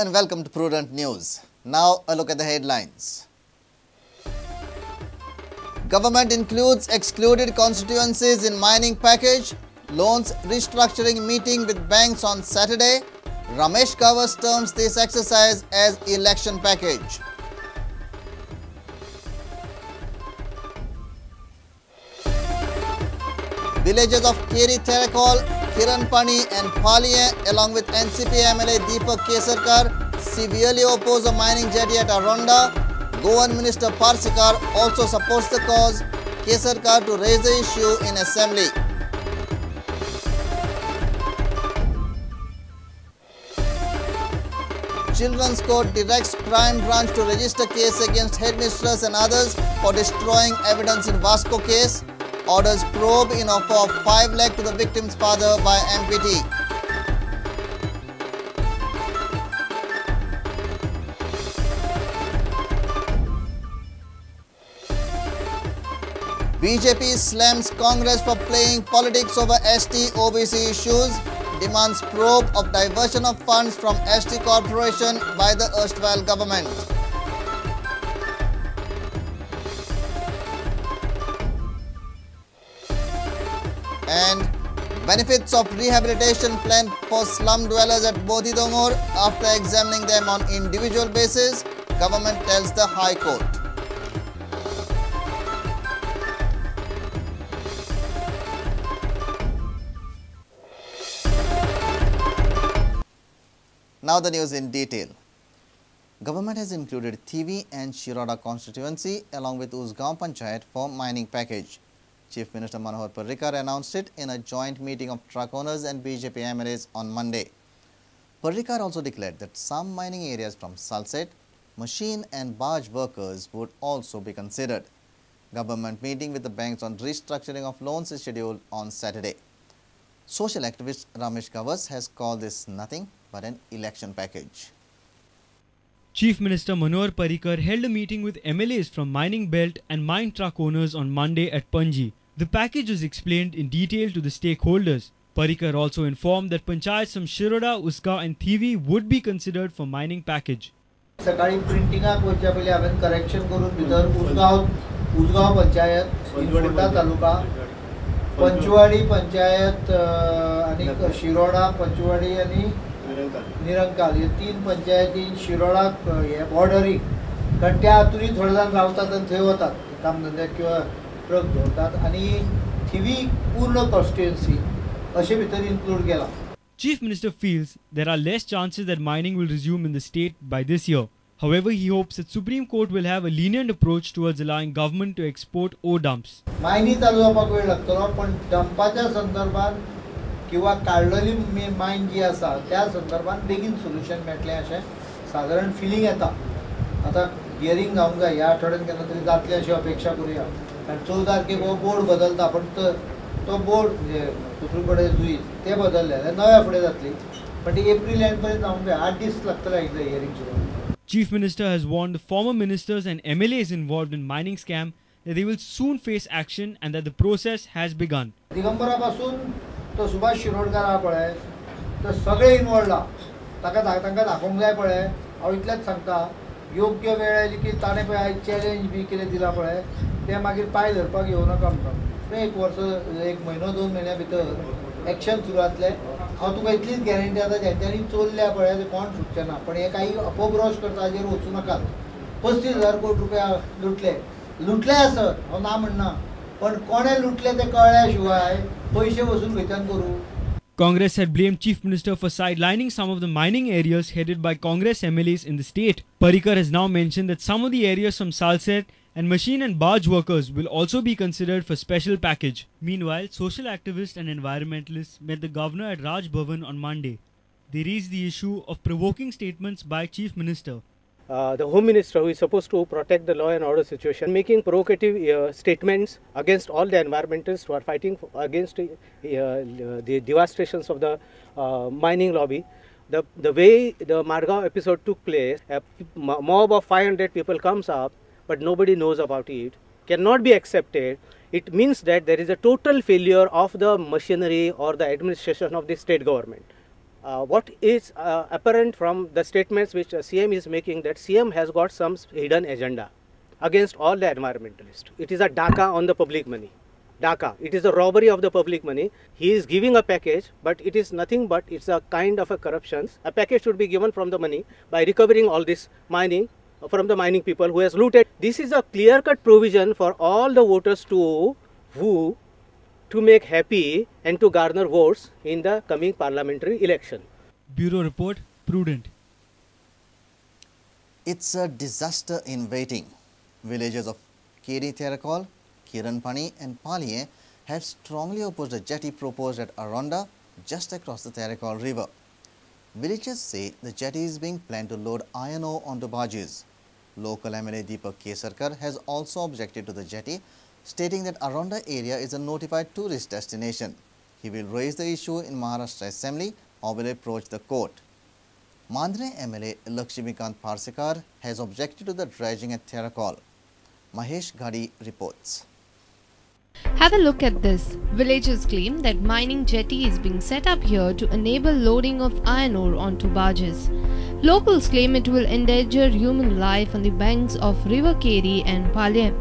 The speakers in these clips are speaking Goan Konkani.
and welcome to Prudent News. Now a look at the headlines. Government includes excluded constituencies in mining package. Loans restructuring meeting with banks on Saturday. Ramesh Gawas terms this exercise as election package. Villages of Keri Terekhol, Kiranpani and Palie along with NCP MLA Deepak Kesarkar severely oppose a mining jetty at Aronda. Goan Minister Parsekar also supports the cause. Kesarkar to raise the issue in assembly. Children's Court directs Crime Branch to register case against headmistress and others for destroying evidence in Vasco case. Orders probe in offer of 5 lakh to the victim's father by MPT. BJP slams Congress for playing politics over ST OBC issues, demands probe of diversion of funds from ST Corporation by the erstwhile government. And benefits of rehabilitation plan for slum dwellers at Bodhi Dongor after examining them on individual basis, government tells the High Court. Now the news in detail. Government has included Thivim and Shiroda constituency along with Usgaon Panchayat for mining package. Chief Minister Manohar Parrikar announced it in a joint meeting of truck owners and BJP MLAs on Monday. Parrikar also declared that some mining areas from Salsette, machine and barge workers would also be considered. Government meeting with the banks on restructuring of loans is scheduled on Saturday. Social activist Ramesh Gawas has called this nothing but an election package. Chief Minister Manohar Parrikar held a meeting with MLAs from mining belt and mine truck owners on Monday at Panji. The package was explained in detail to the stakeholders. Parrikar also informed that panchayats from Shiroda, Usgaon and Thivim would be considered for mining package. सकाळी प्रिंटिंगाक वचच्या पयलीं हांवें करेक्शन करून भितर उसगांव पंचायत, फोंडा तालुका, पंचवाडी पंचायत आनी शिरोडा, पंचवाडी आनी निरंकाल हे तीन पंचायती शिरोडाक हे बॉर्डरीक, कारण त्या हातूनय थोडे जाण रावतात आनी थंय वतात कामधंद्याक किंवा ट्रक दवरतात आनी थिवी पूर्ण कॉन्स्टिट्युएन्सी अशें भितर इन्क्लूड केला. Chief Minister feels there are less chances that mining will resume in the state by this year. However, he hopes that Supreme Court will have a lenient approach towards allowing government to export ore dumps. Mayani चालू जावपाक वेळ लागतलो, पण डंपाच्या संदर्भात किंवा काडलेली मायन जी आसा त्या संदर्भात बेगीन सोल्युशन मेळटलें अशें सादारण फिलींग येता. आतां हियरींग जावंक जाय, ह्या आठवड्यान केन्ना तरी जातलें अशी अपेक्षा करुया, कारण 14 तारखेक हो बोर्ड बदलता, पण तो बोर्ड म्हणजे सुप्रीम कोर्टाचे जुईज ते बदलले जाल्यार नव्या फुडें जातली, पण ती एप्रील एंड पर्यंत जावंक जाय, 8 दीस लागतले एकदां हियरींग सुरू. Chief Minister has warned the former ministers and MLAs involved in mining scam that they will soon face action and that the process has begun. Digambara पासून तो सुभाष शिरोडकर आहा पळय, तो सगळे इन्वॉल्ड आहा, ताका तांकां दाखोवंक जाय पळय. हांव इतलेंच सांगता, योग्य वेळ आयली की ताणें पळय आयज चॅलेंज बी कितें दिलां पळय तें मागीर पांय धरपाक येवं नाका म्हणटा. एक वर्स, एक म्हयनो, 2 म्हयन्या भितर एक्शन सुरू जातलें. हांव तुका इतलीच गॅरंटी आसा, ज्यांच्यांनी चोरल्या पळय ते कोण सुटचे ना, पण हे काही अपभ्रंश करता हाजेर वचूं नाकात. 35,000 कोटी रुपया लुटले, लुटले आसत हांव ना म्हणना, पण कोणें लुटले ते कळ्ळ्या शिवाय पैसे वसूल खंयच्यान करूं? Congress had blamed Chief Minister for sidelining some of the mining areas headed by Congress MLAs in the state. Parrikar has now mentioned that some of the areas from Salsette and machine and barge workers will also be considered for special package. Meanwhile, social activists and environmentalists met the governor at Raj Bhavan on Monday. They raised the issue of provoking statements by Chief Minister. The Home Minister, who is supposed to protect the law and order situation, making provocative statements against all the environmentalists who are fighting against the devastations of the mining lobby. The way the Margao episode took place, a mob of 500 people comes up, but nobody knows about it, cannot be accepted. It means that there is a total failure of the machinery or the administration of the state government. What is apparent from the statements which CM is making, that CM has got some hidden agenda against all the environmentalists. It is a daka on the public money. Daka. It is a robbery of the public money. He is giving a package, but it is nothing but it's a kind of a corruption. A package should be given from the money by recovering all this mining from the mining people who has looted. This is a clear-cut provision for all the voters to woo, to make happy and to garner votes in the coming parliamentary election. Bureau Report, Prudent. It's a disaster in waiting. Villagers of Keri Terekhol, Kiranpani and Paliem have strongly opposed a jetty proposed at Aronda, just across the Terekhol River. Villagers say the jetty is being planned to load iron ore onto barges. Local MLA Deepak Kesarkar has also objected to the jetty, stating that Aronda area is a notified tourist destination. He will raise the issue in Maharashtra Assembly or will approach the court. Mandre MLA Lakshmikant Parsekar has objected to the dredging at Terekhol. Mahesh Ghadi reports. Have a look at this. Villagers claim that mining jetty is being set up here to enable loading of iron ore onto barges. Locals claim it will endanger human life on the banks of River Keri and Paliem.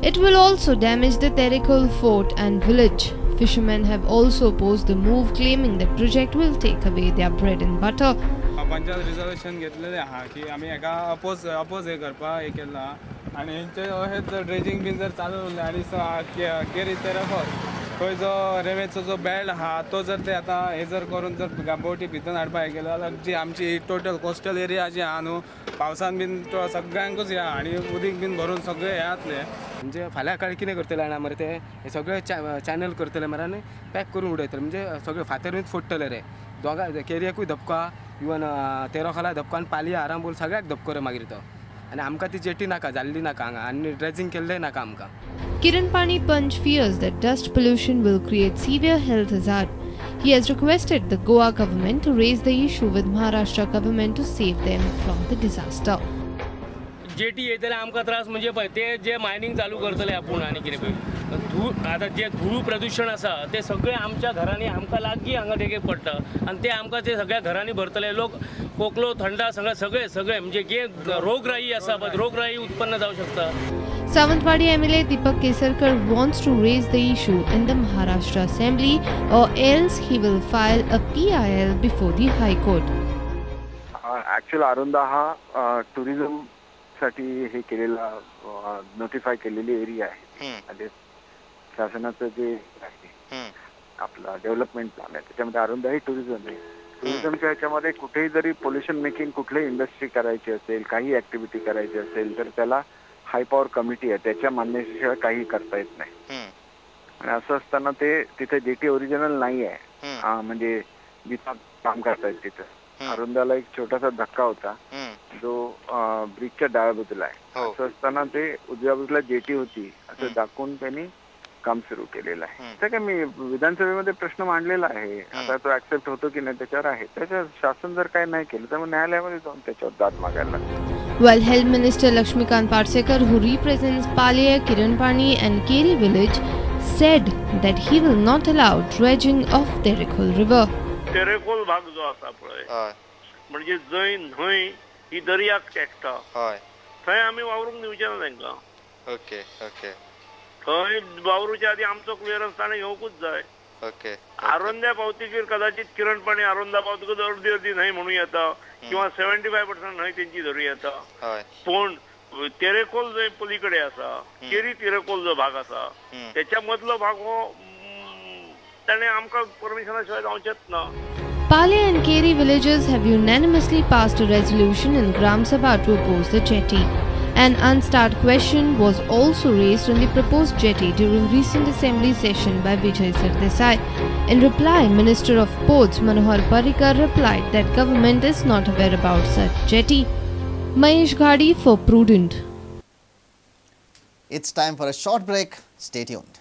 It will also damage the Terekhol fort and village. Fishermen have also opposed the move, claiming the project will take away their bread and butter. Panchayat reservation घेतलेले आहा की आमी हेका अपोज हे करपाक हे केला आनी हेंचे अशें जर ड्रेजिंग बीन जर चालू उरलें आनी केरी तेरेखोल थंय जो रेंवेचो जो बेल्ट आहा तो जर ते आतां हे जर करून जर बोटी भितर हाडपाक हे केले जाल्यार जी आमची टोटल कोस्टल एरिया जी आहा न्हू पावसान बीन सगळ्यांकूच हे आहा आनी उदीक बीन भरून सगळें हें जातलें. म्हणजे फाल्यां काळ कितें करतले जाणा मरे ते हे सगळे चॅनल करतले मरे आनी पॅक करून उडयतले, म्हणजे सगळे फातरूच फोडटले रे. दोगां केरयेकूय धपका, इवन तेरेखोला धपको आनी पालया आरांबोल सगळ्याक धपको रे मागीर तो. आनी आमकां ती जेटी नाका जाल्ली नाका हांगा आनी ड्रेजिंग केल्लें नाका आमकां. Kiranpani Panch fears that dust pollution will create severe health hazard. He has requested the Goa government to raise the issue with Maharashtra government to save them from the disaster. Jetty येतले आमकां त्रास म्हणजे पळय ते जे मायनींग चालू करतले आपूण आनी कितें पळय धूळ आतां जे धूळ प्रदुशण आसा ते सगळें आमच्या घरांनी आमकां लागीं हांगा देगेक पडटा आनी ते आमकां ते सगळ्या घरांनी भरतले लोक खोकलो थंडा सगळें सगळें सगळें म्हणजे जे रोगराई आसा पळय रोगराई उत्पन्न जावं शकता. Sawantwadi MLA Deepak Kesarkar wants to raise the issue in the Maharashtra Assembly or else he will file a PIL before the High Court. Actual Aronda हा टुरिझम साठी हे केलेला नोटिफाय केलेली एरिया आहे आणि शासनाचं जे आहे आपला डेव्हलपमेंट प्लॅन आहे त्याच्यामध्ये आरोंदा ही टुरिझम आहे. टुरिझमच्या ह्याच्यामध्ये कुठेही जरी पोल्युशन मेकिंग कुठलीही इंडस्ट्री करायची असेल, काही ऍक्टिव्हिटी करायची असेल तर त्याला हाय पॉवर कमिटी आहे, त्याच्या मान्यतेशिवाय काही करता येत नाही. आणि असं असताना ते तिथे जेटी ओरिजिनल नाही आहे, म्हणजे जिथं काम करतायत तिथं अरुंदाला एक छोटासा धक्का होता जो ब्रिजच्या डाव्या बाजूला आहे. असं असताना ते उजव्या बाजूला जेटी होती असं दाखवून त्यांनी काम सुरू केलेलं आहे. तर काय मी विधानसभेमध्ये प्रश्न मांडलेला आहे, आता तो ऍक्सेप्ट होतो की नाही त्याच्यावर आहे. त्याच्या शासन जर काही नाही केलं तर मग न्यायालयामध्ये जाऊन त्याच्यावर दाद मागायला लागतो. While Health Minister Lakshmikant Parsekar, who represents Paliem, Kiranpani and Keri village, said that he will not allow dredging of Terekhol River. Terekhol भाग जो आसा पळय म्हणजे जंय न्हंय ही दर्याक तेंकता थंय आमी वावरूंक दिवचे ना तांकां. ओके ओके, थंय वावरूच्या आदी आमचो क्लियरन्स ताणें घेवंकूच जाय. ओके, आरोंद्या पावतकीर कदाचित किरणपाणी आरोंदा पावतकच अर्दी अर्दी न्हंय म्हणूं येता किंवा 75% न्हंय तेंची धरूं येता. पूण तेरेखोल जंय पलीकडे आसा, केरी तेरेखोल जो भाग आसा त्याच्या मदलो भाग हो ताणें आमकां परमिशना शिवाय जावचेंच ना. Paliem and Keri villagers have unanimously passed a resolution in Gram Sabha to oppose the jetty. An unstarred question was also raised on the proposed jetty during recent assembly session by Vijay Sardesai. In reply, Minister of Ports Manohar Parrikar replied that government is not aware about such jetty. Mahesh Ghadi for Prudent. It's time for a short break. Stay tuned.